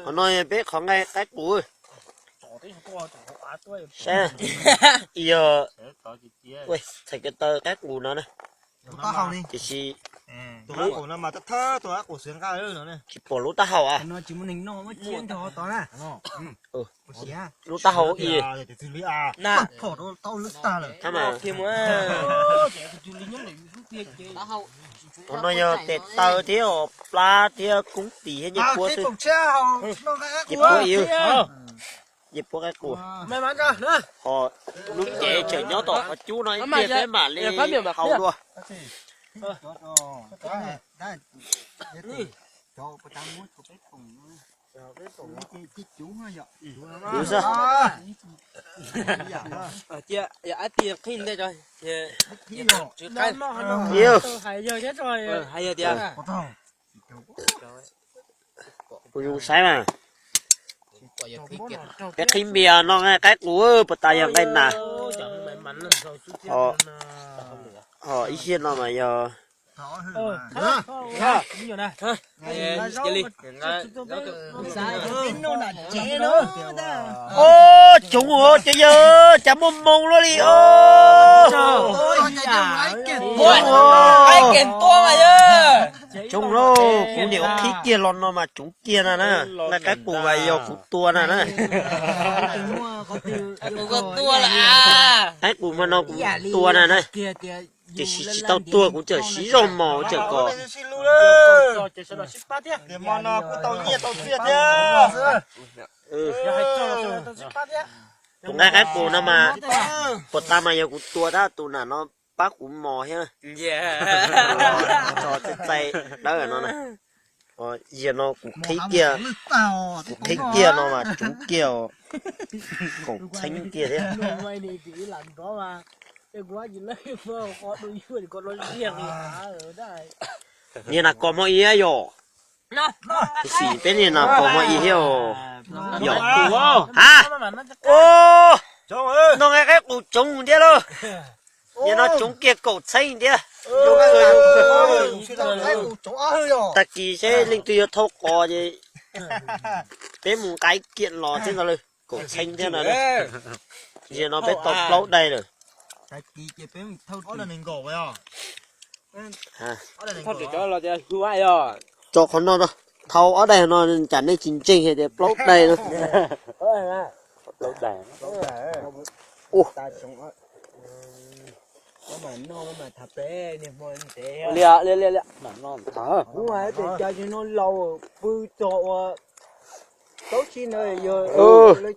Qhov no peb qhov nqaij qaib qus. Saib, yog txhais ko taw qaib qus no na. Tiam sis tsis pom lub taub hau a. Lub taub hau i. Qhov no yog tes taw thiab os, plab thiab koob tis thiab nyiaj puab xwb. Nyiaj puab i, nyiaj puab qaib qus. Ho lub cev tseem nyob tom qhov cub no ib pliag peb mam li hau dua. Yus xwb. Yog, kuv zoo saib mas. Peb qhib npias no nqaij qaib qus, puas tas yog nqaij nas. Ho ib hiab no mas yog. Os, coob os, cov yawg, cas muaj moo luaj li os. Coob lauj, kuv niam ua qhib kiag los no mas coob kiag na na. Nqaij qaib qus mas yog kuv tua na na. Qaib qus mas no kuv tua na na. Tiam sis tsis tau tuag, kuv tseem siv zog mos tseem kom. Tus nqaij qaib qus no mas puas tas mas yog kuv tua tab tus nam no pab kuv mos thiab. Tso txaij txaij dawb no na. Yog no kuv qhib kiag, kuv qhib kiag no mas coob kiag os. Kaum txheeb kiag thiab. Niag nas kos hmo ib yom. Tab sis peb niag nas kos hmo ib thiab os. Yom. Ha. Os, no nqaij qaib qus coob thiab lauj. Niag no coob kiag kaum txheeb thiab. Tag kis seb leej twg yuav thauj qos ces peb mus nqa kiag los thiab ntag lauj. Kaum txheeb thiab no. Yog no peb tau plaub daim lawm. Tso qhov no, thau ob daim no, tsam nej tsis ntseeg hais tias plaub daim no.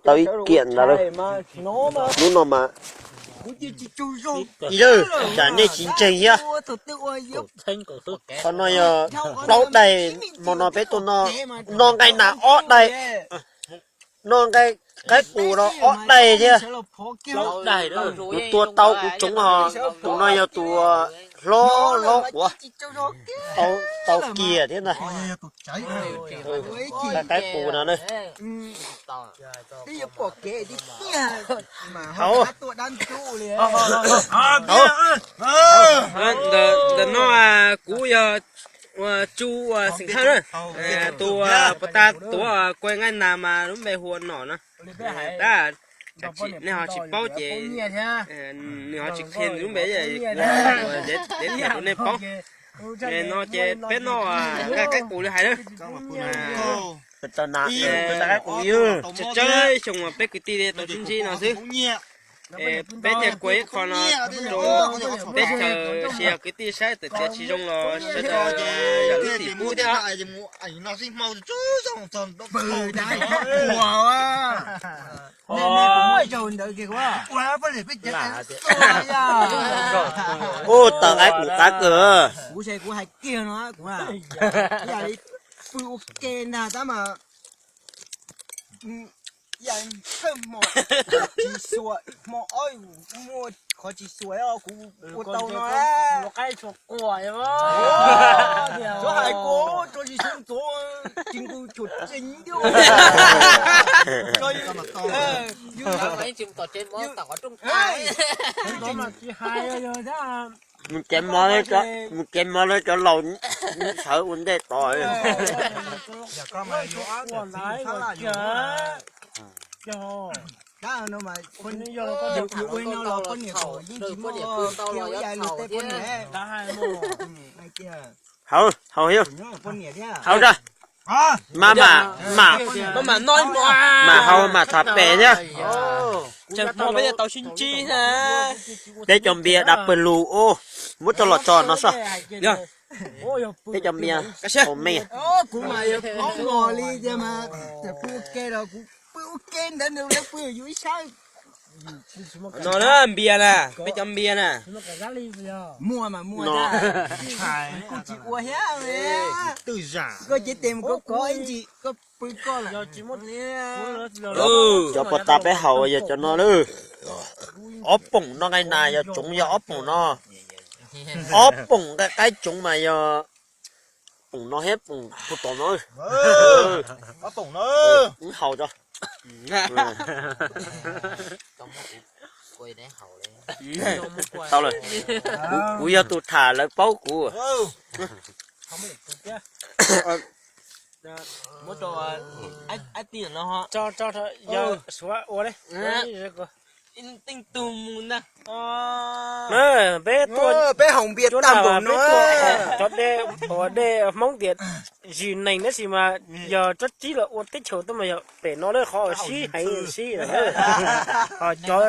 Tau ib kiam ntawd lawm. Lub no mas, ib lawm, tsam nej tsis ntseeg thiab. Qhov no yog plaub daim, hmo no peb tuaj noj nqaij nas ob daim, noj nqaij qaib qus no ob daim thiab. Kuv tua tau kuv tsoov hos, tus no yog tus hlob hlob quav, tau kiag thiab ntag. Nqaij qaib qus no na. Hauv, hauv. Ntawm no kuv yog ua tsu ua xeem thawj na, tus puas tas tuav kua nqaij nas mas lub npe hu ua Nom no. Tab sis nej ho tsis paub ces nws ho tsis qhia nws lub npe, kuv ua zeb thiam rau nej paub. No ces peb noj nqaij qaib qus li hais na. Tsawg tsawg xyoo uas peb kwv tij tau sib ntsib no xwb. Peb thiaj kua ib qho no rau teb chaws los yog kwv tij saib, txawm tias tsis zoo los sawv daws zam lub txim pub thiab. Ub, tawm qaib qus qab kawg. Kuv hais kiag no, kuv ib yam li pw ua ke ntag tab mas ib yam li thawj hmo tsis xuas, hmo ob muaj qhov tsis xuas os, kuv ua tau no. Cov hais kuv tso tsis xyov ntxov, tsis nqus tshuam tsees thiab. Tsis hais yog thiab. Mus tsev mov, mus tsev mov lawv cov laus sawv ua ntej tod. Haus, haus, haus da. Mas, mas, mas haus mas tham pem thiab. Peb cov npias dab pawg lug ub, muab rau los tso no xwb. Peb cov npias haus me. No na, npias na, peb cov npias na. Cov puas tas peb haus yog cov no lawm. Ob poom no nqaij nas yog tsoov yog ob poom no. Ob poom nqaij qaib tsoov mas yog poom no thiab poom puag tom no. Wb haus tso. Tau lawm. Kuv, kuv yog tus tham lawv paub kuv. Peb tuaj, peb haus npias tag npaum no, cov dej, dej Hmoob tias zis nees tab sis mas yog tsob tsib los ua teb chaws tuaj mas yog pem no lawm, qhov sib heev sib lawm. Ho cov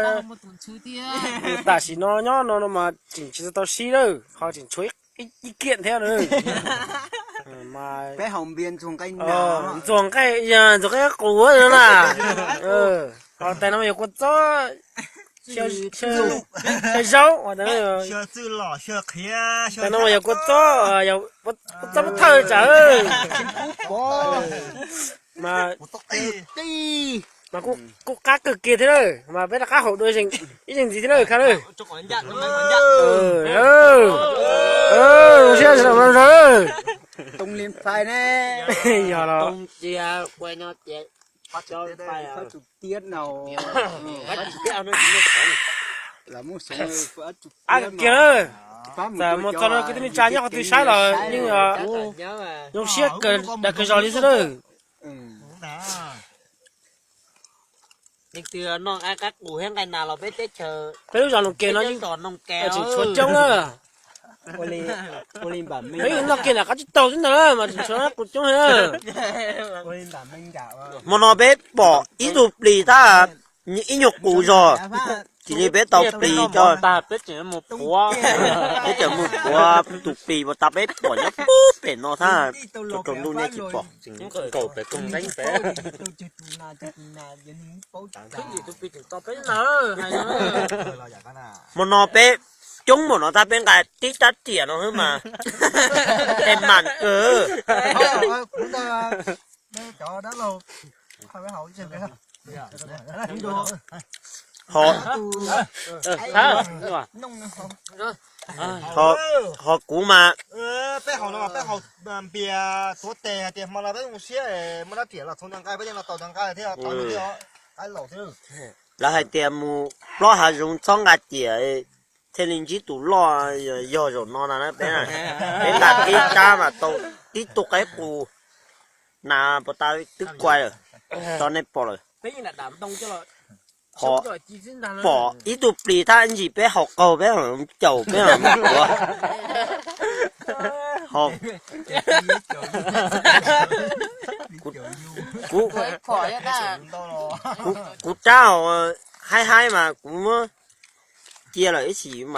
tam sim no nyob no no mas tseem tsis tau sib lawm, ho tseem tshuav ib kiam thiab na. Ntxuag nqaij, ntxuag nqaij qus na. Ho tais no yog kua txob, xyaw zaub. Tais no mas yog kua txob, kua txob pub thawj tsam. Mas, mas kuj qab kawg kiag thiab lawm, mas peb rov qab haus dua ib zeeg ntxiv thiab lawm, kha lawm. Zoo siab sawv daws. Yog los. Qab kiag lawm. Txawm mus txog no kwv tij neej tsa nyob qhov twg saib los yeej zoo siab kawg dag kawg zog li xwb lawm. Peb lub zos Noom Kes no yeej tseem tshuav coob na. Peb noj kiag nram qab tsib taug xwb ntag mas tseem tshuav qus coob heev. Hmo no peb pom ib tug plis tab ib nyuag qus zog, cia li peb tau plis coj, peb tseem mus puav tus plis uas tas peb pom nyob pem no thiab, tsaus ntuj nej tsis pom. Hmo no peb coob npaum no tab peb nqa tib rab riam no xwb mas, es mam kawg. Ho kuv mas, peb haus no peb haus npias tuav tes hais tias hmo no peb zoo siab muaj rab riam los txhoov cov nqaij, peb yeej los tau cov nqaij thiab, tau thiab. Lawv hais tias mus plob hav zoov txhob nqa riam, thiaj li ntsib tus loj, yog zaum no na peb, peb nqa tib rab mas tau tib tug qaib qus, nas puas tas twb kuav lawm, tso nej pom lawm. Ho pom ib tug plis tab ntsis peb haus qaug peb caum peb mus puav. Ho kuv, kuv rab haib haib mas kuv muab cia lawm ib sim mas.